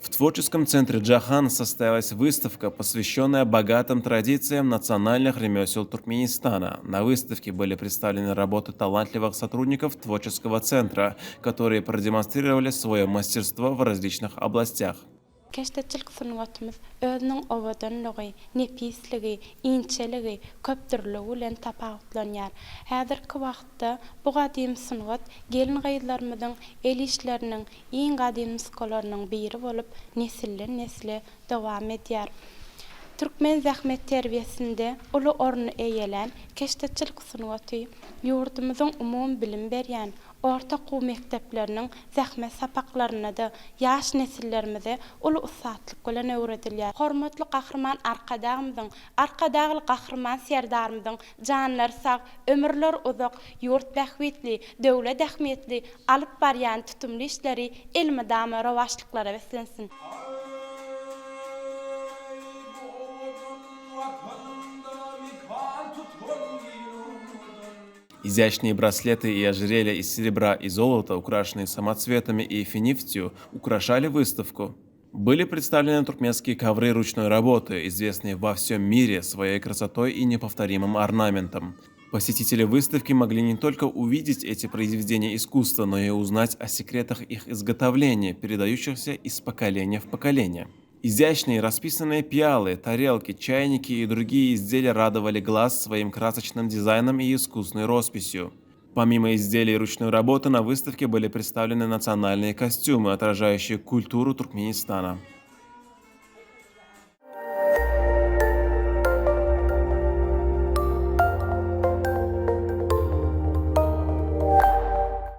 В творческом центре «Джахан» состоялась выставка, посвященная богатым традициям национальных ремесел Туркменистана. На выставке были представлены работы талантливых сотрудников творческого центра, которые продемонстрировали свое мастерство в различных областях. Keşdeçilik sungatymyz özüniň owadanlygy, nepisligi, inçeligi, köpdürlügi bilen tapawutlanýar. Häzirki wagtda bu gadymy sungat gelin-gyzlarymyzyň el işleriniň iň gadymy nusgalarynyň biri bolup, nesilden-nesle dowam edýär. Türkmen zähmet terbiýesinde uly orny eýelän keşdeçilik sungaty ýurdumyzyň umumybilim berýän orta okuw mekdepleriniň zähmet sapaklarynda-da ýaş nesillerimize uly ussatlyk bilen öwredilýär. Hormatly Gahryman Arkadagymyzyň, Arkadagly Gahryman Serdarymyzyň janlary sag, ömürleri uzak, ýurt bähbitli, döwlet ähmiýetli alyp barýan tutumly işleri elmydama rowaçlyklara beslensin! Aý, bu owadan Watanymda mekan tutgan il owadan. Изящные браслеты и ожерелья из серебра и золота, украшенные самоцветами и финифтью, украшали выставку. Были представлены туркменские ковры ручной работы, известные во всем мире своей красотой и неповторимым орнаментом. Посетители выставки могли не только увидеть эти произведения искусства, но и узнать о секретах их изготовления, передающихся из поколения в поколение. Изящные расписанные пиалы, тарелки, чайники и другие изделия радовали глаз своим красочным дизайном и искусной росписью. Помимо изделий ручной работы на выставке были представлены национальные костюмы, отражающие культуру Туркменистана.